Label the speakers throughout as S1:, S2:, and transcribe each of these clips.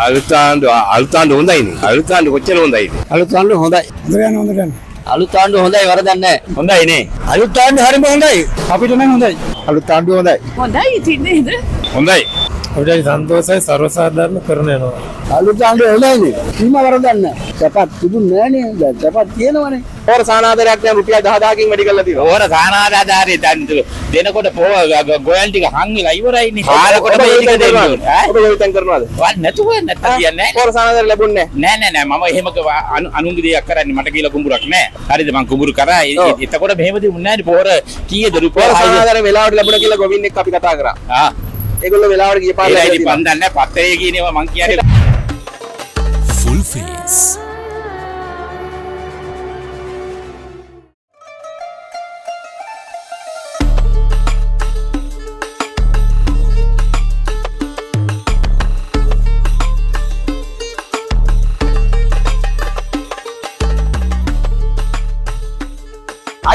S1: අලුත් ආණ්ඩුව අලුත් ආණ්ඩුව හොඳයිනේ. අලුත් ආණ්ඩුව කොච්චර හොඳයිද?
S2: අලුත් ආණ්ඩුව හොඳයි.
S3: හොඳට යනවා හොඳට යනවා.
S2: අලුත් ආණ්ඩුව හොඳයි වරදක් නැහැ.
S1: හොඳයි නේ.
S2: අලුත් ආණ්ඩුව හරිම හොඳයි.
S3: අපිට නම් හොඳයි.
S2: අලුත් ආණ්ඩුව හොඳයි.
S4: හොඳයි ඉතින් නේද?
S1: හොඳයි.
S5: අපිට සන්තෝෂයි සර්වසාධාරණ කරන යනවා.
S2: අලුත් ආණ්ඩුව හොඳයිනේ. කිසිම වරදක් නැහැ. සැපත් තිබුණේ නෑනේ. දැන් සැපත් තියෙනවනේ.
S6: පොර සානාදරයක් දැන් රුපියල් 10000කින් වැඩි කරලා තියෙනවා.
S7: ඕර සානාදාරේ දැන් දෙනකොට පොව ගොයන් ටික හං වෙලා ඉවරයිනේ. කාලකොට
S6: ඔබ
S7: මේ ටික
S6: ගොවිතැන්
S7: දෙන්න
S6: කරනවද?
S7: ඕනේ. ඈ?
S6: ඔබ ගොවිතැන් කරනවද?
S7: වත් නැතුව නැත්තම් කියන්නේ
S6: පොර සානාදර ලැබුණේ
S7: නෑ නෑ නෑ මම එහෙම අනුන්ගේ දෙයක් කරන්නේ මට කියලා කුඹුරක් නෑ. හරිද මං කුඹුරු කරා.
S6: ඔව්.
S7: එතකොට මෙහෙම තිබුණේ නෑනේ පොර කීයද
S6: නැහැ.
S7: රුපියල්
S6: පොර
S7: 600.
S6: සානාදර වෙලාවට ලැබුණා කියලා ගොවින් එක්ක අපි කතා කරා.
S7: ආ
S6: ඒගොල්ලෝ වෙලාවට ගිය පාර
S7: ඒලා
S6: ලැබිලා
S7: ඉතින්
S6: තියෙනවා.
S7: මං දන්නේ නෑ පත්තරේ කියන ඒවා මං කියන්නේ.
S8: Full face.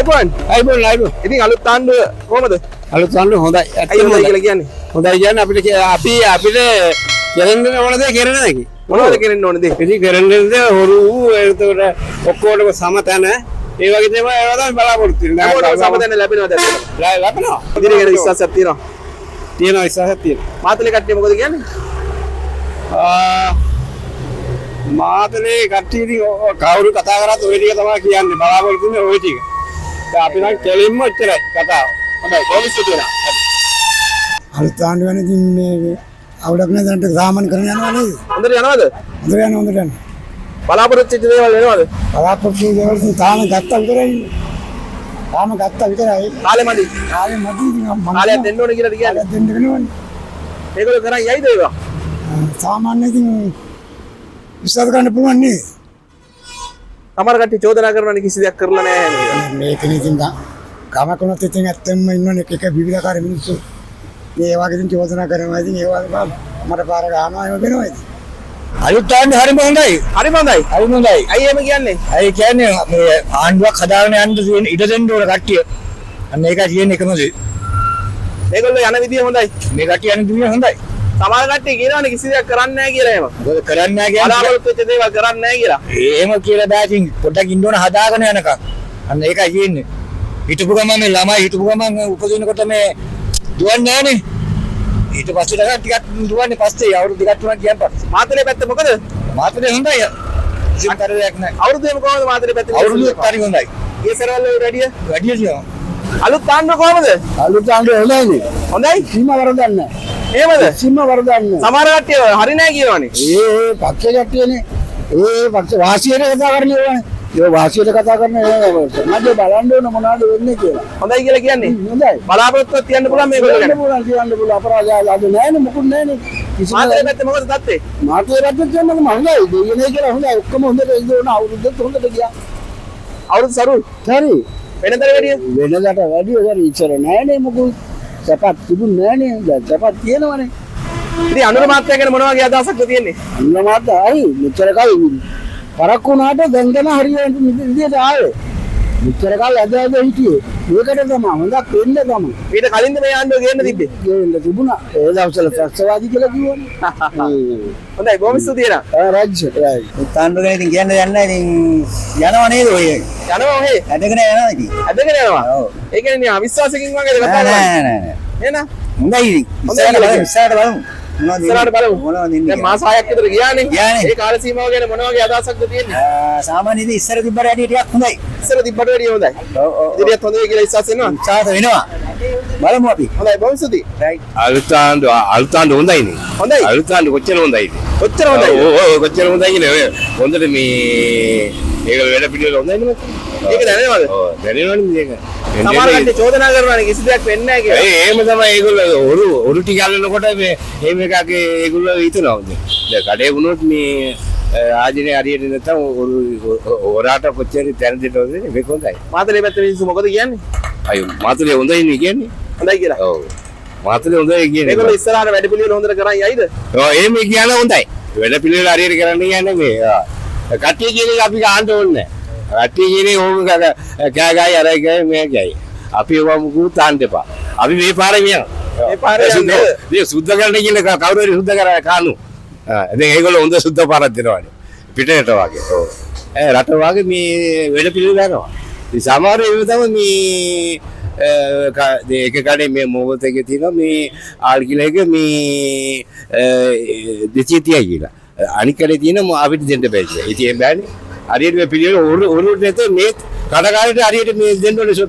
S6: අයිබෝන්.
S2: අයිබෝන් අයිබෝන්.
S6: ඉතින් අලුත් ආණ්ඩුව කොහමද?
S2: අලුත් ආණ්ඩුව හොඳයි.
S6: ඇයි
S2: ඇත්තටම
S6: හොඳයි
S2: හොඳයි.
S6: කියලා කියන්නේ?
S2: හොඳයි කියන්නේ අපිට අපි අපිට කෙරෙන්න ඕන දේ කෙරෙන දෙකි.
S6: මොනවද කෙරෙන්න ඕන දේ?
S2: ඉතින් කෙරෙන්න දේ හොරු එතකොට ඔක්කොටම සම තැන ඒ වගේ දේවල් ඒවා තමයි බලාපොරොත්තු වෙන්නේ.
S6: හැමෝටම සමතැන ලැබෙනවද ඇත්තටම?
S2: ලැබෙනවා.
S6: ඉදිරිය ගැන විශ්වාසයක් තියෙනවා.
S2: තියෙනවා විශ්වාසයක් තියෙනවා.
S6: මාතලේ කට්ටිය මොකද කියන්නේ?
S2: මාතලේ කට්ටිය ඉතින් කවුරු කතා කරත් ඔය ටික තමයි කියන්නේ. බලාපොරොත්තු වෙන්නේ ඔය ටික. දැන් අපි නම් කෙලින්ම ඔච්චරයි කතාව.
S6: හොඳයි බොහොම ස්තුතියි වෙනවා.
S3: අලුත් ආණ්ඩුව ගැන ඉතින් මේ අවුලක් නෑ දැනට සාමාන්‍ය කරන යනවා නේද?
S6: හොඳට යනවද?
S3: හොඳට යනවා හොඳට යනවා.
S6: බලාපොරොත්තු වෙච්ච දේවල් වෙනවද?
S3: බලාපොරොත්තු වෙන දේවල් ඉතින් තාම ගත්තා විතරයි. තාම ගත්තා විතරයි.
S6: කාලෙ මදි.
S3: කාලේ මදි ඉතින් මං
S6: කාලයක් දෙන්න ඕන කියලාද කියන්නේ?
S3: කාලයක් දෙන්න වෙනවනේ.
S6: ඒගොල්ලෝ කරන් යයිද ඒවා?
S3: සාමාන්‍ය ඉතින් විශ්වාස කරන්න පුළුවන් නේද?
S6: සමහර කට්ටිය චෝදනා කරනවානේ කිසි දෙයක් කරලා නැහැ කියලා.
S3: මේකනේ ඉතින් ගමක වුණත් ඉතින් ඇත්තෙන්ම ඉන්නවනේ එක එක විවිධාකාර මිනිස්සු. මේ වගේ ඉතින් චෝදනා කරනවා ඉතින් ඒ වගේ මට පාර ගහනවා එහෙම වෙනවා ඉතින්.
S2: අලුත් ආණ්ඩුව හරිම හොඳයි.
S6: හරිම හොඳයි.
S2: හරිම හොඳයි.
S6: ඇයි එහෙම කියන්නේ?
S2: ඒ කියන්නේ මේ ආණ්ඩුවක් හදාගෙන යන්න තියෙන ඉඩ දෙන්න ඕන කට්ටිය. අන්න ඒකයි තියෙන එකම දේ.
S6: මේගොල්ලෝ යන විදිය හොඳයි.
S2: මේ කට්ටිය යන දුනිය හොඳයි.
S6: සමහර කට්ටිය කියනවානේ කිසි දෙයක් කරන්නේ නැහැ කියලා එහෙම.
S2: මොකද කරන්නේ නැහැ කියන්නේ
S6: බලාපොරොත්තු වෙච්ච දේවල් කරන්නේ නැහැ කියලා.
S2: එහෙම කියලා බෑ ඉතින් පොඩ්ඩක් ඉන්න ඕන හදාගෙන යනකම්. අන්න ඒකයි තියෙන්නේ. හිටපු ගමන් මේ ළමයි හිටපු ගමන් උපදිනකොට මේ දුවන්නේ නෑනේ. ඊට පස්සේ ටිකක් දුවන්නේ පස්සේ අවුරුදු දෙකක් තුනක් ගියන් පස්සේ.
S6: මාතලේ පැත්ත මොකද?
S2: මාතලේ හොඳයි. කිසිම කරදරයක් නෑ.
S6: අවුරුදු එහෙම කොහොමද මාතලේ පැත්තේ?
S2: අවුරුදු හරි හොඳයි.
S6: ගිය සැරවල වැඩිය?
S2: වැඩිය තියෙනවා.
S6: අලුත් ආණ්ඩුව කොහොමද?
S2: අලුත් ආණ්ඩුව හොඳයිනේ.
S6: හොඳයි?
S2: කිසිම වරදක් නෑ.
S6: එහෙමද?
S2: කිසිම වරදක් නෑ.
S6: සමහර කට්ටිය හරි නෑ කියනවනේ.
S2: ඒ ඒ පක්ෂ කට්ටියනේ. ඒ පක්ෂ වාසියට කතා කරන්නේ ඒවනේ. ඒ වාසියට කතා කරන ඒවා සමාජය බලන්න ඕන මොනවද වෙන්නේ කියලා.
S6: හොඳයි කියලා කියන්නේ.
S2: හොඳයි.
S6: බලාපොරොත්තුවක් තියන්න පුළුවන් මේගොල්ලෝ
S2: කියන්න
S6: ගැන.
S2: පුළුවන් කියන්න පුළුවන් අපරාධ අද නෑනේ මොකුත් නෑනේ. කිසිම
S6: මාතලේ පැත්තේ මොකද තත්ත්වේ?
S2: මාතලේ රට්ටුත් කියන්නකම හොඳයි. දෙයනේ කියලා හොඳයි. ඔක්කොම හොඳට ඉඳ ඕන අවුරුද්දත් හොඳට ගියා.
S6: අවුරුදු සරුල්
S2: හරි.
S6: වෙනතර වැඩිය?
S2: වෙනදට වැඩිය හරි ඉස්සර නෑනේ මොකුත්. සැපත් තිබුණ නෑනේ. දැන් සැපත් තියෙනවනේ.
S6: ඉතින් අනුර මහත්තයා ගැන මොන වගේ අදහසක්ද තියෙන්නේ?
S2: අන්න මාත් හරි මෙච්චර කල් පරක්කු වුණාට දැන් තමයි හරියට විදියට ආවේ. මෙච්චර කල් ඇද ඇද හිටියේ. ඒකට තමයි හොඳක් වෙන්න තමයි.
S6: ඊට කලින්ද මේ ආණ්ඩුව ගේන්න තිබ්බේ?
S2: ගේන්න තිබුණා. ඒ දවස්වල ත්‍රස්තවාදී කියලා කිව්වනේ.
S6: හොඳයි බොහොම ස්තුතියි එහෙනම්.
S2: ආ රාජ්‍ය රාජ්‍ය.
S9: ආණ්ඩුව ගැන ඉතින් කියන්න දෙයක් නැහැ. ඉතින් යනවා නේද ඔය?
S6: යනවා ඔහේ.
S9: ඇදගෙන යනවා ඉතින්.
S6: ඇදගෙන යනවා.
S9: ඔව්.
S6: ඒ කියන්නේ නිකන් අවිශ්වාසකින් වගේද කතා
S9: නෑ
S6: කරන්නේ?
S9: නෑ නෑ නෑ.
S6: එහෙනම්
S9: හොඳයි ඉතින්.
S6: හොඳයි
S9: ඉස්සරහට
S6: කියලා
S9: බලමු. ඉස්සරහට බලමු. මොනවද
S6: ඉස්සරහට බලමු.
S9: මොනවද ඉන්නේ
S6: දැන් මාස 6ක් විතර ගියානේ.
S9: ගියානේ.
S6: ඒ කාල සීමාව ගැන මොන වගේ අදහසක්ද තියෙන්නේ?
S9: සාමාන්‍ය ඉතින් ඉස්සර තිබ්බට වැඩිය ටිකක් හොඳයි.
S6: ඉස්සර තිබ්බට වැඩිය හොඳයි.
S9: ඔව් ඔව්.
S6: ඉදිරියත් හොඳ වෙයි කියලා විශ්වාස වෙනවා.
S9: උත්සාහ වෙනවා. බලමු අපි.
S6: හොඳයි බොහොම ස්තුතියි.
S9: රයිට්.
S1: අලුත් ආණ්ඩුව අලුත් ආණ්ඩුව හොඳයිනේ.
S6: හොඳයි.
S1: අලුත් ආණ්ඩුව කොච්චර හොඳයිද?
S6: කොච්චර හොඳයිද?
S1: ඔව් ඔව් කොච්චර හොඳයි කියලා ඔය හොඳට මේ ඒගොල්ලෝ වැඩ පිළිවෙල හොඳයිනේ මචං.
S6: ඒක දැනෙනවද?
S1: ඔව් දැනෙනවනේ මේක.
S6: සමහර කට්ටිය චෝදනා කරනවානේ කිසි දෙයක් වෙන්නේ නැහැ කියලා.
S1: ඒ එහෙම තමයි ඒගොල්ලෝ හොරු හොරු ටික අල්ලනකොට මේ එහෙම එකක් ඒගොල්ලෝ හිතනවා. දැන් කඩේ වුණොත් මේ ආජනේ හරියට නැත්තම් හොරු හොරාට කොච්චර තැන දෙන්නවද මේක හොඳයි.
S6: මාතලේ පැත්තේ මිනිස්සු මොකද කියන්නේ?
S1: අයියෝ මාතලේ හොඳයිනේ කියන්නේ.
S6: හොඳයි කියලා.
S1: ඔව්. මාතලේ හොඳයි කියන්නේ.
S6: මේගොල්ලෝ ඉස්සරහට වැඩ පිළිවෙල හොඳට කරන් යයිද?
S1: ඔව් එහෙම කියන හොඳයි. වැඩ පිළිවෙල හරියට කරන්න කියන්නේ මේ කට්ටිය කියන එක අපි ගන්න ඕනේ නෑ. කට්ටිය කියන එක ඕක කෑ ගායි අරයි ගායි මෙයා ගායි. අපි ඒවා මුකුත් තාන්න එපා. අපි මේ පාරේ යනවා.
S6: මේ පාරේ යන්නේ.
S1: මේ සුද්ධ කරන්න කියන කවුරු හරි සුද්ධ කරා කානු. දැන් ඒගොල්ලෝ හොඳ සුද්ධ පාරක් දෙනවානේ. පිටරට වගේ. ඔව්. රට වගේ මේ වැඩ පිළිවෙල යනවා. ඉතින් සමහර ඒවා තමයි මේ එක කඩේ මේ මොහොත එකේ තියෙනවා මේ ආල් කියලා එක මේ 230යි කියලා. අනික් කඩේ තියෙනවා අපිට දෙන්න බෑ කියලා. ඉතින් එහෙම බෑනේ. හරියට මේ පිළිවෙල උරුට නැත්නම් මේ කඩකාරයට හරියට මේ දෙන්න ඕනේ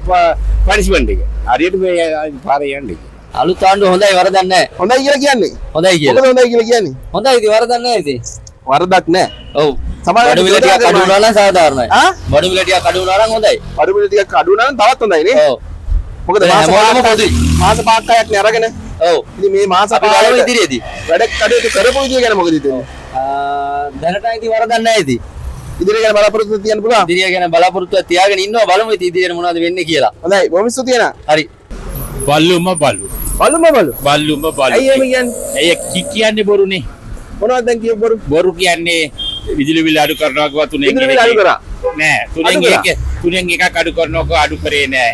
S1: පනිෂ්මන්ට් එක. හරියට මේ පාරේ යන්නේ.
S2: අලුත් ආණ්ඩුව හොඳයි වරදක් නැහැ.
S6: හොඳයි කියලා කියන්නේ.
S2: හොඳයි කියලා.
S6: මොකද හොඳයි කියලා කියන්නේ?
S2: හොඳයි ඉතින් වරදක් නැහැ ඉතින්.
S6: වරදක් නෑ.
S2: ඔව්.
S6: සමහර
S2: බඩු මිල ටිකක් අඩු වුණා නම් සාධාරණයි.
S6: ආ?
S2: බඩු මිල ටිකක් අඩු වුණා නම් හොඳයි.
S6: බඩු මිල ටිකක් අඩු වුණා නම් තවත් හොඳයි නේ.
S2: ඔව්.
S6: මොකද
S2: දැන්
S6: මාස
S2: හැමෝටම
S6: පහක්
S2: පොදුයි.
S6: මාස පහක් හයක් නේ අරගෙන.
S2: ඔව්.
S6: ඉතින් මේ මාස
S2: අපි බලමු
S6: පහකට
S2: ඉදිරියේදී.
S6: වැඩ කටයුතු කරපු විදිය ගැන මොකද හිතෙන්නේ?
S2: දැනට ඉතින් වරදක් නැහැ ඉතින්.
S6: ඉදිරිය ගැන බලාපොරොත්තු තියන්න පුළුවන්.
S2: ඉදිරිය ගැන බලාපොරොත්තුවක් තියාගෙන ඉන්නවා බලමු ඉතින් ඉදිරියට මොනවද වෙන්නේ කියලා.
S6: හොඳයි බොහොම ස්තුතියි අනා.
S2: හරි.
S7: බල්ලුම බලු.
S6: බලුම බලු.
S7: බල්ලුම බලු.
S6: ඇයි එහෙම කියන්නේ?
S7: ඇයි කියන්නේ බොරුනේ?
S6: මොනවද දැන් කියපු බොරු?
S7: බොරු කියන්නේ විදුලි බිල අඩු කරනවා කිව්වා තුනෙන්
S6: විදුලි බිල අඩු කරා.
S7: නෑ
S6: අඩු කරා.
S7: තුනෙන් එකක් අඩු කරනවා කිව්වා අඩු කරේ නෑ.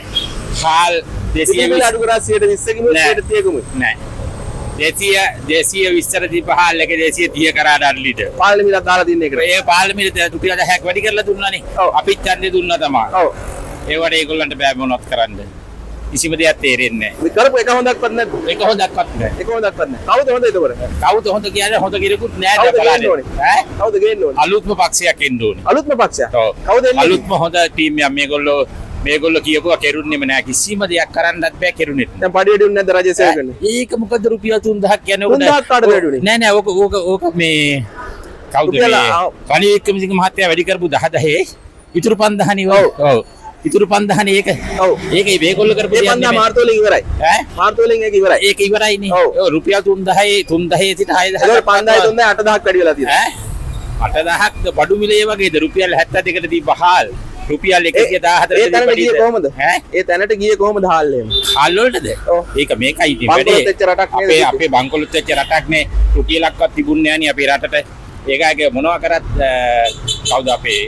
S7: හාල්
S6: විදුලි බිල
S7: 220
S6: අඩු කරා 120කින්
S7: නෑ.
S6: 130කින්.
S7: නෑ. 220 තිබ්බ හාල් එක 230 කරා අර ලීටර්.
S6: පාලන මිලක් දාලා තින්නේ ඒකට.
S7: ඒ පාල මිල රුපියල් 10ක් වැඩි කරලා දුන්නානේ.
S6: ඔව්.
S7: අපිත් ඡන්දේ දුන්නා තමා.
S6: ඔව්.
S7: ඒවට ඒගොල්ලන්ට බෑ මොනවත් කරන්න. කිසිම දෙයක් තේරෙන්නේ
S6: මේ කරපු එක හොඳක්වත් නැද්ද?
S7: නෑ. ඒක හොඳක්වත් නෑ.
S6: එක හොඳක්වත් නෑ. කවුද හොඳ එතකොට?
S7: කවුද හොඳ කියන්නේ හොඳ කෙනෙකුත් නෑ
S6: කවුද
S7: දැන්
S6: ගේන්න
S7: බලන්න.
S6: ඕනේ?
S7: ඈ?
S6: කවුද ගේන්න ඕනේ?
S7: අලුත්ම පක්ෂයක් එන්න ඕනේ.
S6: අලුත්ම පක්ෂයක්.
S7: ඔව්.
S6: කවුද එන්නේ?
S7: අලුත්ම හොඳ ටීම් එකක් මේගොල්ලෝ මේගොල්ලෝ කියපුවා කෙරුන්නේම නෑ. කිසිම දෙයක් කරන්නත් බෑ කෙරුණෙත් නෑ.
S6: දැන් පඩි වැඩි වුණේ නැද්ද රජයේ සේවකයන්ට?
S7: ඒක මොකද රුපියල් 3000ක් කියන්නේ ඕක
S6: 3000ක් කාටද වැඩි වුණේ?
S7: නෑ නෑ ඕක ඕක ඕක මේ කවුද
S6: රුපියල්
S7: මේ රනිල් වික්‍රමසිංහ මහත්තයා වැඩි කරපු 10 ඉතුරු 5000 නේ ඔව්. ඔව්. ඉතුරු 5000 නේ ඒක.
S6: ඔව්.
S7: ඒක මේගොල්ලෝ කරපු
S6: ඒ
S7: දෙයක්
S6: 5000
S7: නෙමෙයි.
S6: මාර්තු වලින් ඉවරයි.
S7: ඈ?
S6: මාර්තු වලින් ඒක ඉවරයි.
S7: ඒක ඉවරයිනේ.
S6: ඔව්.
S7: ඔව් රුපියල් 3000 3000 සිට 6000
S6: ඒතකොට 5000 3000 8000ක් වැඩි වෙලා තියෙනවා.
S7: ඈ 8000ක් ද බඩු මිලේ වගේද රුපියල් 72කට දීප හාල් රුපියල් 114
S6: ඒ තැනට ගියේ කොහොමද?
S7: ඈ
S6: ඒ තැනට ගියේ කොහොමද හාල් එහෙම?
S7: හාල් වලටද?
S6: ඔව්.
S7: ඒක මේකයි ඉතින්
S6: බංකොලොත්
S7: වැඩේ.
S6: වෙච්ච රටක් නේද
S7: අපේ
S6: ඉතින්?
S7: අපේ බංකොලොත් වෙච්ච රටක් නේ. රුපියලක්වත් තිබුණේ නෑනේ අපේ රටට. ඒකගේ මොනවා කරත් කවුද අපේ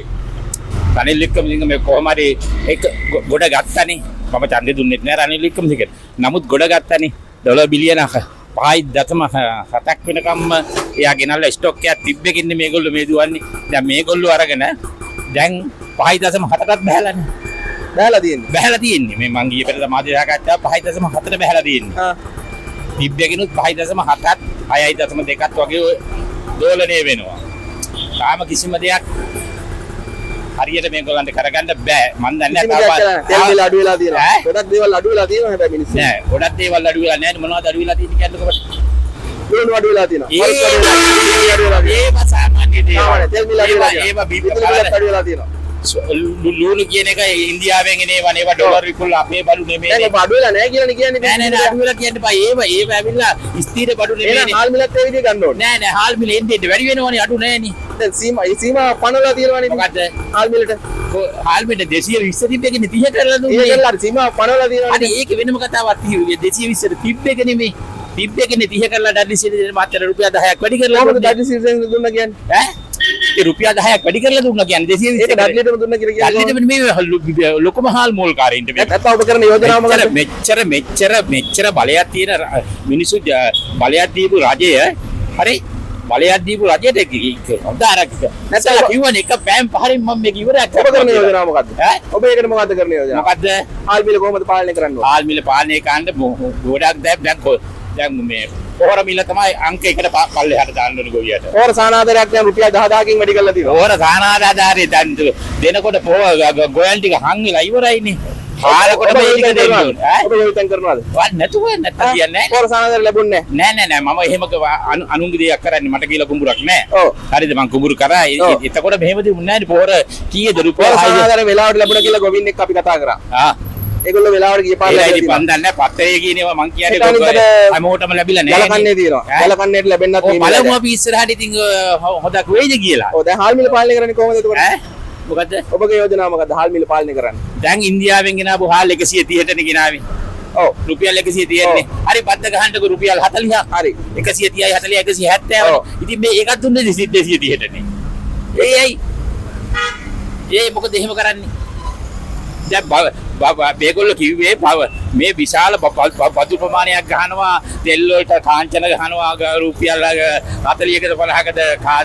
S7: රනිල් වික්‍රමසිංහ මේ කොහොම හරි ඒක ගොඩ ගත්තනේ. මම ඡන්දෙ දුන්නෙත් නෑ රනිල් වික්‍රමසිංහට. නමුත් ගොඩ ගත්තනේ. ඩොලර් බිලියන 5.7ක් වෙනකම්ම එයා ගෙනල්ලා ස්ටොක් එකක් තිබ්බෙකින්නේ මේගොල්ලෝ මේ දුවන්නේ. දැන් මේගොල්ලෝ අරගෙන දැන් 5.7ටත් බහැලානේ.
S6: බහැලා තියෙන්නේ.
S7: බහැලා තියෙන්නේ. මේ මං ගිය පෙර සමාජ සාකච්ඡාව 5.7ට බහැලා තියෙන්නේ.
S6: ආ.
S7: තිබ්බෙකිනුත් 5.7ත් 6.2ත් වගේ ඔය දෝලණය වෙනවා. තාම කිසිම දෙයක් හරියට මේගොල්ලන්ට කරගන්න බෑ. මං දන්නේ
S6: කිසිම දෙයක් කරන්න. තෙල් මිල අඩු වෙලා තියෙනවා.
S7: ඈ?
S6: ගොඩක් දේවල් අඩු වෙලා තියෙනවා හැබැයි මිනිස්සු.
S7: නෑ ගොඩක් දේවල් අඩු වෙලා නෑ. මොනවද අඩු වෙලා තියෙන්නේ කියන්නකෝ මට.
S6: ලුණු අඩු වෙලා තියෙනවා.
S7: ඒ
S6: පරිප්පු අඩු වෙලා තියෙනවා. අඩු වෙලා තියෙනවා.
S7: ඒවා සාමාන්‍ය දේවල්.
S6: සාමාන්‍ය තෙල් මිල අඩු වෙලා
S7: ඒවා
S6: තියෙනවා.
S7: ඒවා බීප
S6: විදුලි මිලත් අඩු වෙලා තියෙනවා.
S7: ලුණු කියන එක ඉන්දියාවෙන් එන ඒවා නේ. ඒවා ඩොලර් විකුණලා අපේ බඩු නෙමෙයි.
S6: දැන් ඔබ අඩු වෙලා නැහැ කියලානේ කියන්නේ.
S7: නෑ නෑ නෑ අඩු වෙලා කියන්න එපා. ඒවා ඒවා ඇවිල්ලා ස්ථිර බඩු
S6: එහෙනම්
S7: නෙමෙයිනේ.
S6: හාල් මිලත් ඒ විදිහ ගන්න ඕනේ.
S7: නෑ නෑ හාල් මිල එන්න එන්න වැඩි වෙනවනේ අඩු නෑනේ.
S6: දැන් සීමා ඒ සීමා පනවලා තියෙනවනේ.
S7: මොකද්ද?
S6: හාල් මිලට.
S7: හාල් මිල 220 තිබ්බ එකනේ 30 කරලා දුන්නේ.
S6: ඒක කරලා හරි සීමා පනවලා තියෙනවනේ.
S7: අනේ ඒක වෙනම කතාවක් තියෙන්නේ 220 තිබ්බ එක නෙමෙයි. තිබ්බ එකනේ 30 කරලා ඩඩලි සිරිසේන මහත්තයාට රුපියල් 10ක් වැඩි කරලා
S6: කොහොමද
S7: දුන්නේ.
S6: ඩඩලි සිරිසේන දුන්නා කියන්නේ?
S7: ඈ? ඒ රුපියල් 10ක් වැඩි කරලා දුන්නා කියන්නේ 220.
S6: ඒක ඩඩලිටම දුන්නා කියලා කියන්නේ.
S7: ඩඩලිටම නෙමෙයි ලොකුම හාල් මෝල්කාරයින්ට මේ.
S6: නැත්නම් ඔබ කරන යෝජනාව මොකද්ද?
S7: මෙච්චර මෙච්චර මෙච්චර බලයක් තියෙන මිනිස්සු බලයක් දීපු රජය හරි බලයක් දීපු රජයට හොඳ අරක් නැත්නම් කිව්වනේ එක පෑන් පහරින් මම මේක ඉවරයක්
S6: ඔබ කරන යෝජනාව මොකද්ද?
S7: ඈ?
S6: ඔබ ඒකට මොකද්ද කරන යෝජනාව?
S7: මොකද්ද?
S6: හාල් මිල කොහොමද පාලනය කරන්න ඕනේ?
S7: හාල් මිල පාලනය කරන්න ගොඩක් දැන් දැන් මේ පොහොර මිල තමයි අංක එකට පල්ලෙහාට දාන්න ඕනේ ගොවියට.
S6: පොහොර සානාධාරයක් දැන් රුපියල් 10000කින් වැඩි කරලා තියෙනවා.
S7: පොහොර සානාධාරය දැන් දෙනකොට පොහොර ගොයන් ටික හං වෙලා ඉවරයිනේ. හාලකොට මේ ටික දෙන්න ඕනේ. ඈ?
S6: ඔබ ගොවිතැන් කරනවද?
S7: වත් නැතුව නැත්තම් කියන්නේ
S6: පොහොර සානාධාරය ලැබුණේ
S7: නෑ නෑ නෑ මම එහෙම අනුන්ගේ දෙයක් කරන්නේ මට කියලා කුඹුරක් නෑ.
S6: ඔව්.
S7: හරිද මං කුඹුරු කරා. එතකොට මෙහෙම තිබුණේ නෑනේ පොහොර කීයද රුපියල්
S6: පොහොර
S7: 6
S6: සානාධාරය වෙලාවට ලැබුණා කියලා ගොවින් එක්ක අපි කතා කරා.
S7: ආ
S6: ඒගොල්ලෝ වෙලාවට ගිය පාර
S7: ඒලා
S6: ලැබිලා
S7: ඉතින්
S6: තියෙනවා.
S7: මං දන්නේ නෑ පත්තරේ කියන ඒවා මං කියන්නේ
S6: හිතාන ඉතල
S7: හැමෝටම ලැබිලා නෑ.
S6: ජලකන්නේ තියෙනවා.
S7: ඈ?
S6: ජලකන්නේට ලැබෙන්නත්
S7: ඔව්
S6: මේ
S7: බලමු
S6: මිල
S7: අපි ඉස්සරහට ඉතින් හොදක් වෙයිද කියලා.
S6: ඔව් දැන් හාල් මිල පාලනය කරන්නේ කොහොමද එතකොට?
S7: ඈ මොකද්ද?
S6: ඔබගේ යෝජනාව මොකද්ද හාල් මිල පාලනය කරන්න?
S7: දැන් ඉන්දියාවෙන් ගෙනාවු හාල් 130 ටනේ ගෙනාවේ.
S6: ඔව්.
S7: රුපියල් 130 නේ. හරි බද්ද ගහන්නකෝ රුපියල් 40ක්.
S6: හරි.
S7: 130යි 40 170.
S6: ඔව්.
S7: ඉතින් මේ ඒකත් දුන්නේ 230 ටනේ. ඒ ඇයි? ඒ මොකද එහෙම කරන්නේ? දැන් මේගොල්ලෝ කිව්වේ මේ විශාල බදු ප්‍රමාණයක් ගහනවා තෙල් වලට කාංචන ගහනවා රුපියල් 40කට 50කට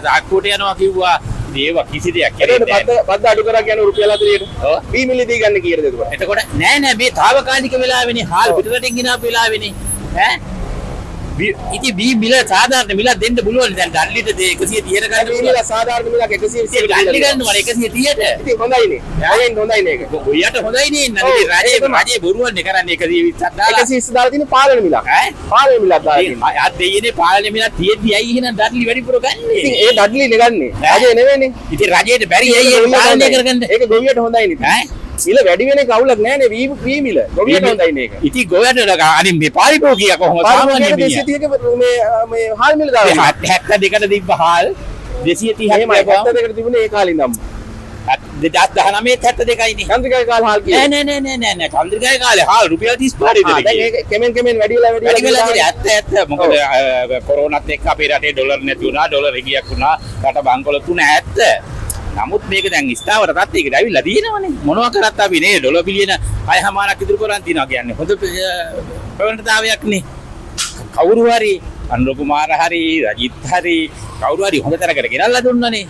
S7: සාක්කුවට යනවා කිව්වා. ඒවා කිසි දෙයක් කරේ
S6: එතකොට
S7: නෑ.
S6: බද්ද අඩු කරා කියන්නේ රුපියල් 40ට.
S7: ඔව්.
S6: වී මිලදී ගන්න කීයටද එතකොට?
S7: එතකොට නෑ නෑ මේ තාවකාලික වෙලාවෙනේ හාල් පිටරටින් ගෙනාපු වෙලාවෙනේ ඈ ඉතින් වී මිල සාධාරණ මිලක් දෙන්න පුළුවන් දැන් ඩල්ලිට 130ට ගන්න
S6: වී
S7: පුළුවන්.
S6: මිල සාධාරණ මිලක් 120ට
S7: ඉතින් ඩල්ලි ගන්නවා 130ට.
S6: ඉතින් හොඳයිනේ. හොඳයිනේ හොඳයිනේ ඒක.
S7: ගොයියට හොඳයි නේ
S6: ඔව්,
S7: ඉතින් රජේ
S6: ඒක තමයි.
S7: රජේ බොරුවන්නේ කරන්නේ 120ක් දාලා
S6: 120 දාලා තියෙන පාලන මිලක්.
S7: ඈ
S6: පාලන මිලක් දාලා
S7: ඉතින්
S6: තියෙන්නේ.
S7: අත් දෙයියනේ පාලන මිලක් තියෙද්දි ඇයි එහෙනම් ඩල්ලි වැඩිපුර ගන්නෙ?
S6: ඉතින් ඒ ඩඩ්ලි නේ ගන්නෙ.
S7: ඈ?
S6: රජේ නෙවෙයිනේ.
S7: ඉතින් රජයට බැරි ඇයි ඒක පාලනය කරගන්න?
S6: ඒක ගොවියට හොඳයිනේ.
S7: ඈ
S6: මිල වැඩි වෙන එක අවුලක් නෑනේ වී වී මිල. ගොවියට හොඳයිනේ ඒක.
S7: ඉතින් ගොවියට අනේ මේ පාරිභෝගිකයා කොහොමද සාමාන්‍ය මිනිහා?
S6: 230ක මේ මේ හාල් මිල දාලා තියෙන්නේ.
S7: 72ට තිබ්බ හාල් 230ක්
S6: එහෙමයි
S7: ලැබුවා.
S6: 72කට තිබුණේ ඒ කාලේ ඉඳන්ම.
S7: 2019 72යි නේ.
S6: චන්ද්‍රිකාගේ කාලේ හාල්
S7: නෑ
S6: කීයද?
S7: නෑ නෑ නෑ නෑ නෑ චන්ද්‍රිකාගේ කාලේ හාල් රුපියල් 35 විතර
S6: ආ, දැන්
S7: ගියේ.
S6: ඒක කෙමෙන් කෙමෙන් වැඩි වෙලා වැඩි
S7: වැඩි වෙලා
S6: වෙලා
S7: තියෙන්නේ. ඇත්ත ඇත්ත. මොකද කොරෝනාත් එක්ක අපේ රටේ ඩොලර් නැති වුණා, ඩොලර් හිගියක් වුණා, රට බංකොලොත් වුණා ඇත්ත. නමුත් මේක දැන් ස්ථාවර තත්ත්වයකට ඇවිල්ලා තියෙනවනේ. මොනවා කරත් අපි නේ ඩොලර් බිලියන 6.5ක් ඉතුරු කරන් තියනවා කියන්නේ හොඳ ප්‍රවණතාවයක් නේ. කවුරු හරි අනුර කුමාර හරි රජිත් හරි කවුරු හරි හොඳ තැනකට ගෙනල්ලා දුන්නනේ.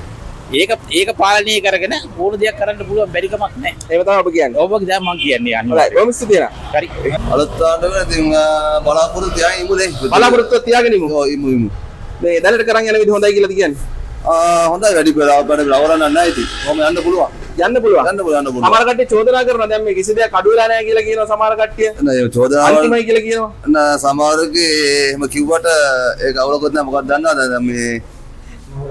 S7: ඒක ඒක පාලනය කරගෙන ඕන දෙයක් කරන්න පුළුවන් බැරි කමක් නැහැ.
S6: එහෙම තමයි ඔබ කියන්නේ.
S7: ඔබ දැන් මං කියන්නේ
S6: හොඳයි
S7: අනිවාර්යයෙන්.
S6: බොහොම ස්තුතියි නේද?
S7: හරි.
S9: අලුත් ආණ්ඩුව ඉතින් බලාපොරොත්තු තියාගෙන ඉමු නේ.
S6: බලාපොරොත්තුවක් තියාගෙන ඉමු.
S9: ඔව් ඉමු ඉමු.
S6: මේ දැනට කරන් යන විදිහ හොඳයි කියලාද කියන්නේ?
S9: හොඳයි වැඩි වෙලාවක් වැඩි ලවරන්න නැහැ ඉතින්. කොහොම යන්න පුළුවන්.
S6: යන්න පුළුවන්.
S9: යන්න පුළුවන් යන්න පුළුවන්.
S6: සමහර කට්ටිය චෝදනා කරනවා දැන් මේ කිසි දෙයක් අඩු වෙලා නැහැ කියලා කියනවා සමහර කට්ටිය.
S9: නෑ ඒ චෝදනාවල්
S6: අන්තිමයි කියලා කියනවා.
S9: නෑ සමහරකේ එහෙම කිව්වට ඒක අවුලකුත් නෑ මොකක්ද දන්නවද දැන් මේ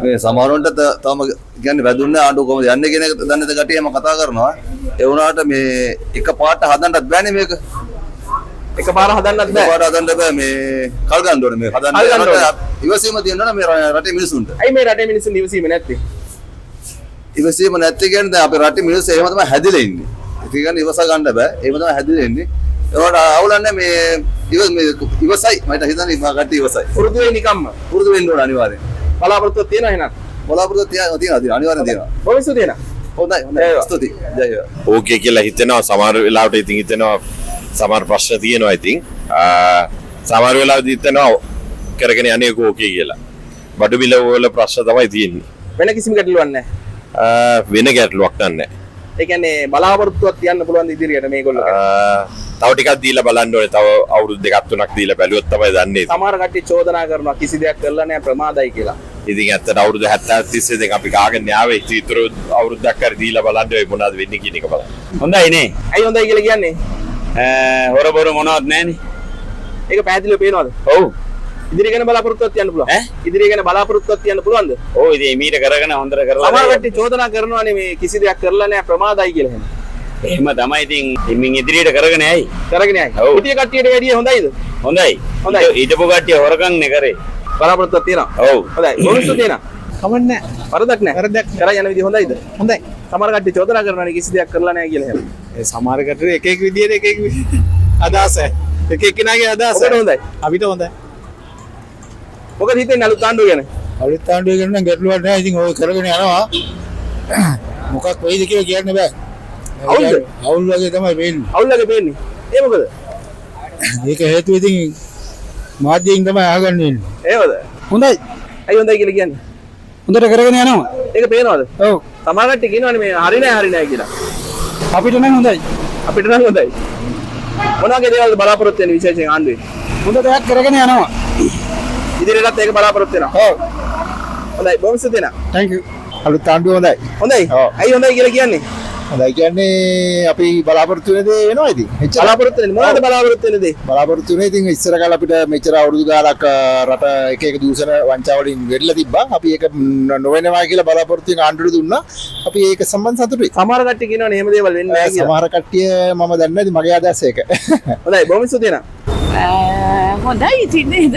S9: මේ සමහරවන්ට තවම කියන්නේ වැදුන්නේ ආණ්ඩුව කොහොමද යන්නේ කියන එක දන්නේ නැති කට්ටිය එහෙම කතා කරනවා. ඒ වුණාට මේ එක පාට හදන්නත් බෑනේ මේක.
S6: එකපාර හදන්නත් බෑ.
S9: එකපාරට හදන්න බෑ මේ කල් ගන්න ඕනේ මේ හදන්න.
S6: කල් ගන්න ඕනේ.
S9: ඉවසීම තියෙන්න ඕනේ මේ රටේ මිනිසුන්ට.
S6: ඇයි මේ රටේ මිනිස්සුන් ඉවසීම නැත්තේ?
S9: ඉවසීම නැත්තේ කියන්නේ දැන් අපේ රටේ මිනිස්සු එහෙම තමයි හැදිලා ඉන්නේ. ඒ කියන්නේ ඉවස ගන්න බෑ. එහෙම තමයි හැදිලා ඉන්නේ. ඒවට අවුලක් නෑ මේ මේ ඉවසයි. මට හිතන්නේ මා කට්ටිය ඉවසයි.
S6: පුරුදු වෙයි නිකම්ම.
S9: පුරුදු වෙන්න ඕන අනිවාර්යෙන්.
S6: බලාපොරොත්තුවක් තියෙනවා එහෙනම්.
S9: බලාපොරොත්තු තියෙනවා අනිවාර්යෙන් තියෙනවා.
S6: බොහොම ස්තුතියි නේද?
S9: හොඳයි හොඳයි. ස්තුතියි. ජය වේවා.
S1: ඕකේ කියලා හිතෙනවා සමහර වෙලාවට ඉතින් හිතෙනවා සමහර ප්‍රශ්න තියෙනවා ඉතින් සමහර වෙලාවට හිතෙනවා කරගෙන යන්නේ ඒක ඕකේ කියලා. බඩු මිල වල ප්‍රශ්න තමයි තියෙන්නේ.
S6: වෙන කිසිම ගැටලුවක් නැහැ.
S1: වෙන ගැටලුවක් නැහැ.
S6: ඒ කියන්නේ බලාපොරොත්තුවක් තියන්න පුළුවන් ද ඉදිරියට මේගොල්ලෝ ගැන?
S1: තව ටිකක් දීලා බලන්න ඕනේ. තව අවුරුදු දෙකක් තුනක් දීලා බැලුවොත් තමයි දන්නේ.
S6: සමහර කට්ටිය චෝදනා කරනවා කිසි දෙයක් කරලා නැහැ ප්‍රමාදයි කියලා.
S1: ඉතින් ඇත්තට අවුරුදු 70 තිස්සේ දැන් අපි කාගෙන ආවේ. ඉතින් ඉතුරු අවුරුද්දක් හරි දීලා බලන්න ඔය මොනවද වෙන්නේ කියන එක බලන්න.
S7: හොඳයි නේ.
S6: ඇයි හොඳයි කියලා කියන්නේ?
S7: හොර බොරු මොනවත් නැහනේ.
S6: ඒක පැහැදිලිව පේනවද?
S7: ඔව්.
S6: ඉදිරිය ගැන බලාපොරොත්තුවක් තියන්න පුළුවන්.
S7: ඈ?
S6: ඉදිරිය ගැන බලාපොරොත්තුවක් තියන්න පුළුවන්ද?
S7: ඔව් ඉතින් මීට කරගෙන හොඳට කරලා
S6: සමහර කට්ටිය චෝදනා කරනවානේ මේ කිසි දෙයක් කරලා නැහැ ප්‍රමාදයි කියලා එහෙම.
S7: එහෙම තමයි ඉතින් ඉමින් ඉදිරියට කරගෙන යයි.
S6: කරගෙන යයි.
S7: ඔව්.
S6: හිටිය කට්ටියට වැඩිය හොඳයිද?
S7: හොඳයි.
S6: හොඳයි.
S7: හිටපු කට්ටිය හොරකම් නේ කරේ.
S6: බලාපොරොත්තුවක් තියෙනවා.
S7: ඔව්.
S6: හොඳයි. බොහොම ස්තුතියි නා.
S2: කමක් නැහැ.
S6: වරදක් නැහැ.
S2: වරදක් නෑ.
S6: කරා යන විදිහ හොඳයිද?
S2: හොඳයි.
S6: සමහර කට්ටිය චෝදනා කරනවානේ කිසි දෙයක් කරලා නැහැ කියලා එහෙම.
S5: ඒ සමහර කට්ටිය එක එක විදියට එක එක අදහස එක එක්කෙනාගේ අදහස.
S6: ඔබට හොඳයි.
S5: අපිට හොඳයි.
S6: මොකද හිතෙන්නේ අලුත් ආණ්ඩුව ගැන?
S2: අලුත් ආණ්ඩුව ගැන නම් ගැටලුවක් නෑ. ඉතින් ඔය කරගෙන යනවා. මොකක් වෙයිද කියලා කියන්න බෑ.
S6: අවුල්ද?
S2: අවුල් වගේ තමයි වෙන්නේ.
S6: අවුල් වගේ පේන්නේ. ඒ මොකද?
S2: ඒක හේතුව ඉතින් මාධ්‍යයෙන් තමයි අහගන්න වෙන්නේ.
S6: ඒවද?
S2: හොඳයි.
S6: ඇයි හොඳයි කියලා කියන්නේ?
S2: හොඳට කරගෙන යනවා.
S6: ඒක පේනවද?
S2: ඔව්.
S6: සමහර කට්ටිය කියනවනේ මේ හරි නෑ හරි නෑ කියලා.
S2: අපිට නම් හොඳයි.
S6: අපිට නම් හොඳයි. මොන වගේ දේවල්ද බලාපොරොත්තු වෙන්නේ විශේෂයෙන් ආණ්ඩුවේ?
S2: හොඳ දෙයක් කරගෙන යනවා.
S6: ඉදිරියටත් ඒක බලාපොරොත්තු වෙනවා.
S2: ඔව්.
S6: හොඳයි බොහොම ස්තුතියි නා.
S2: Thank you. අලුත් ආණ්ඩුව හොඳයි.
S6: හොඳයි.
S2: ඔව්.
S6: ඇයි හොඳයි කියලා කියන්නේ?
S2: හොඳයි කියන්නේ අපි බලාපොරොත්තු වෙන දේ වෙනවා ඉතින්. එච්චරයි.
S6: බලාපොරොත්තු වෙන්නේ මොනවද බලාපොරොත්තු වෙන දේ?
S2: බලාපොරොත්තු වෙන්නේ ඉතින් ඉස්සර කාලේ අපිට මෙච්චර අවුරුදු ගාණක් රට එක එක දූෂණ වංචා වලින් වෙඩිලා තිබ්බා. අපි ඒක නොවෙනවා කියලා බලාපොරොත්තු වෙන ආණ්ඩුවට දුන්නා. අපි ඒක සම්බන්ධ සතුටුයි.
S6: සමහර කට්ටිය කියනවනේ එහෙම දේවල් වෙන්නේ නැහැ කියලා.
S2: සමහර කට්ටිය මම දන්නේ නැහැ ඉතින් මගේ අදහස ඒක.
S6: හොඳයි බොහොම ස්තුතියි නා.
S4: හොඳයි ඉතින් නේද?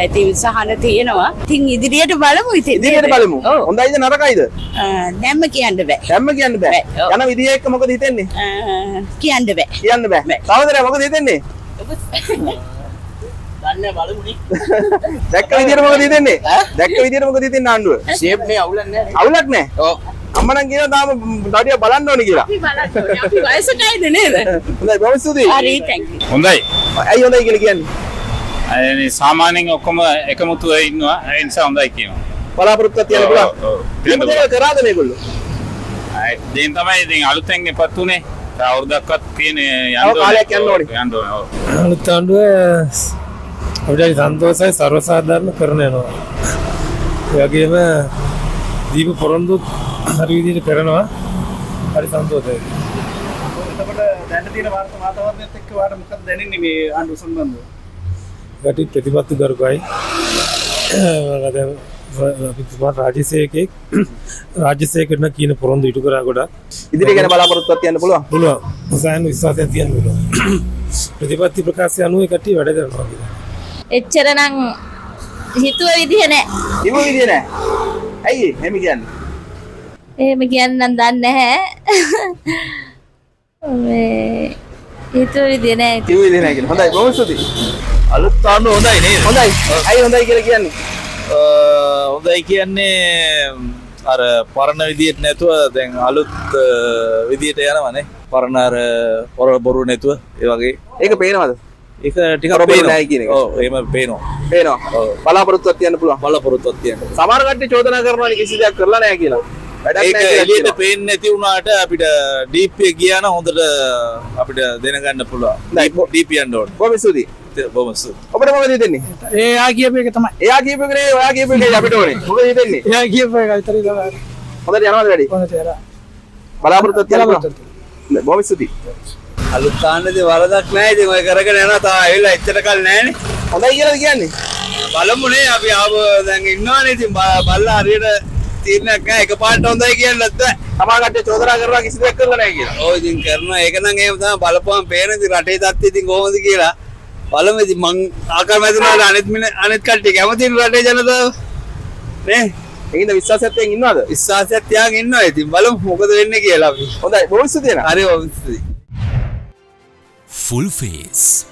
S4: ඉතින් සහන තියෙනවා. ඉතින් ඉදිරියට බලමු ඉතින්.
S6: ඉදිරියට බලමු.
S4: ඔව්.
S6: හොඳයිද නරකයිද?
S4: දැම්ම කියන්න බෑ.
S6: දැම්ම කියන්න බෑ.
S4: ඔව්.
S6: යන විදිය එක්ක මොකද හිතෙන්නේ?
S4: කියන්න බෑ.
S6: කියන්න බෑ. සහෝදරයා මොකද හිතෙන්නේ?
S7: දන්නේ බලමු නේ.
S6: දැක්ක විදියට මොකද හිතෙන්නේ? දැක්ක විදියට මොකද හිතෙන්නේ ආණ්ඩුව?
S7: ෂේප් නේ අවුලක් නෑ.
S6: අවුලක් නෑ.
S7: ඔව්.
S6: අම්මා නම් කියනවා තාම තව ටිකක් බලන්න ඕනේ කියලා.
S4: අපි බලන්න ඕනේ. අපි වයසක අයද නේද?
S6: හොඳයි, බොහොම ස්තුතියි.
S4: හරි, thank you.
S7: හොඳයි.
S6: ඇයි හොඳයි කියලා කියන්නේ?
S7: අය සාමාන්‍යයෙන් ඔක්කොම එකමුතුව ඉන්නවා. ඒ නිසා හොඳයි කියනවා.
S6: බලාපොරොත්තුවක් තියන්න පුළුවන්.
S7: ඔව්, ඔව්.
S6: එහෙම දේවල් කරාද මේගොල්ලෝ?
S7: අය දැන් තමයි ඉතින් අලුතෙන් එපත් උනේ. තව අවුරුද්දක්වත් තියෙන යන්න
S6: තව කාලයක් යන්න ඕනේ.
S7: යන්න ඕනේ. ඔව්.
S10: අලුත් ආණ්ඩුව අපිට හරි සන්තෝෂයි, සර්වසාධාරණ කරන යනවා. ඒ වගේම දීපු පොරොන්දුත් හරි විදිහට කරනවා. හරි සන්තෝෂයි.
S5: එතකොට දැන් තියෙන වාතාවරණයත් එක්ක ඔයාලට මොකක්ද දැනෙන්නේ මේ ආණ්ඩුව සම්බන්ධව?
S10: ඒකට ප්‍රතිපත්ති ගරුකයි. දැන් අපි තුමා රාජ්‍ය සේවකයෙක්, රාජ්‍ය සේවකයෙක් නම් කියන පොරොන්දු ඉටු කරා ගොඩක්.
S6: ඉදිරිය ගැන බලාපොරොත්තුවක් තියන්න පුළුවන්.
S10: පුළුවන්. සෑහෙන විශ්වාසයක් තියන්න පුළුවන්. ප්‍රතිපත්ති ප්‍රකාශය අනුව ඒ කට්ටිය වැඩ කරනවා කියලා.
S11: එච්චර නම් හිතුව විදිහ නෑ.
S6: හිතුව විදිහ නෑ. ඇයි එහෙම කියන්නේ?
S11: එහෙම කියන්න නම් දන්නේ නැහැ. මේ හිතුව විදිහ නෑ.
S6: හිතුව විදිහ නෑ කියලා. හොඳයි, බොහොම ස්තුතියි.
S12: අලුත් ආණ්ඩුව හොඳයි නේද?
S6: හොඳයි. ඇයි හොඳයි කියලා කියන්නේ?
S12: හොඳයි කියන්නේ අර පරණ විදියට නැතුව දැන් අලුත් විදියට යනවනේ. පරණ අර බොරු නැතුව ඒ වගේ.
S6: ඒක පේනවද?
S12: ඒක ටිකක්
S6: බොරු
S12: පේනවා.
S6: නෑ කියන එක.
S12: ඔව්, එහෙම පේනවා.
S6: පේනවා. බලාපොරොත්තුවක් තියන්න පුළුවන්.
S12: බලාපොරොත්තුවක් තියන්න.
S6: සමහර කට්ටිය චෝදනා කරනවා නේ කිසි දෙයක් කරලා නෑ කියලා. වැඩක්
S12: ඒක
S6: නෑ කියලා
S12: එළියට
S6: කියනවා.
S12: පේන්නේ නැති වුණාට අපිට ඩීප් එක ගියා නම් හොඳට අපිට දැනගන්න පුළුවන්. ඩීප් යන්න ඕනේ.
S6: බොහොම ස්තුතියි.
S12: බොහොම ස්තුතියි.
S6: ඔබට මොකද හිතෙන්නේ?
S10: එයා කියපු එක තමයි.
S6: එයා කියපු එක නෙවෙයි, ඔයා කියපු එකයි අපිට ඕනේ. මොකද හිතෙන්නේ?
S10: එයා කියපු එක විතරයි තමයි.
S6: හොඳට යනවද වැඩි?
S10: හොඳට යනවා.
S6: බලාපොරොත්තුවක් තියන්න පුළුවන්. හොඳයි, බොහොම ස්තුතියි.
S2: අලුත් ආණ්ඩුවේ වරදක් නෑ. ඉතින් ඔය කරගෙන යනවා. තා ඇවිල්ලා එච්චර කල් නෑනේ.
S6: හොඳයි කියලාද කියන්නේ?
S2: බලමු නේ අපි ආව දැන් ඉන්නවනේ. ඉතින් බලලා හරියට තීරණයක් නෑ. එකපාරට හොඳයි කියන්නත් බෑ.
S6: සමහර කට්ටිය චෝදනා කරනවා කිසි දෙයක් කරලා නෑ කියලා.
S2: ඔව්, ඉතින් කරනවා. ඒක නම් එහෙම තමයි. බලපුවම පේන ඉතින් රටේ තත්ත්වය ඉතින් කොහොමද කියලා බලමු. ඉතින් මං ආකාරමැති වුණාට අනිත් කට්ටිය කැමතිනේ රටේ ජනතාව නේ.
S6: ඒකින්ද විශ්වාසයක් තියන් ඉන්නවද?
S2: විශ්වාසයක් තියාගෙන ඉන්නවා. ඉතින් බලමු මොකද වෙන්නේ කියලා අපි.
S6: හොඳයි, බොහොම ස්තුතියි නේද?
S2: හරි, බොහොම ස්තුතියි.
S8: Full face.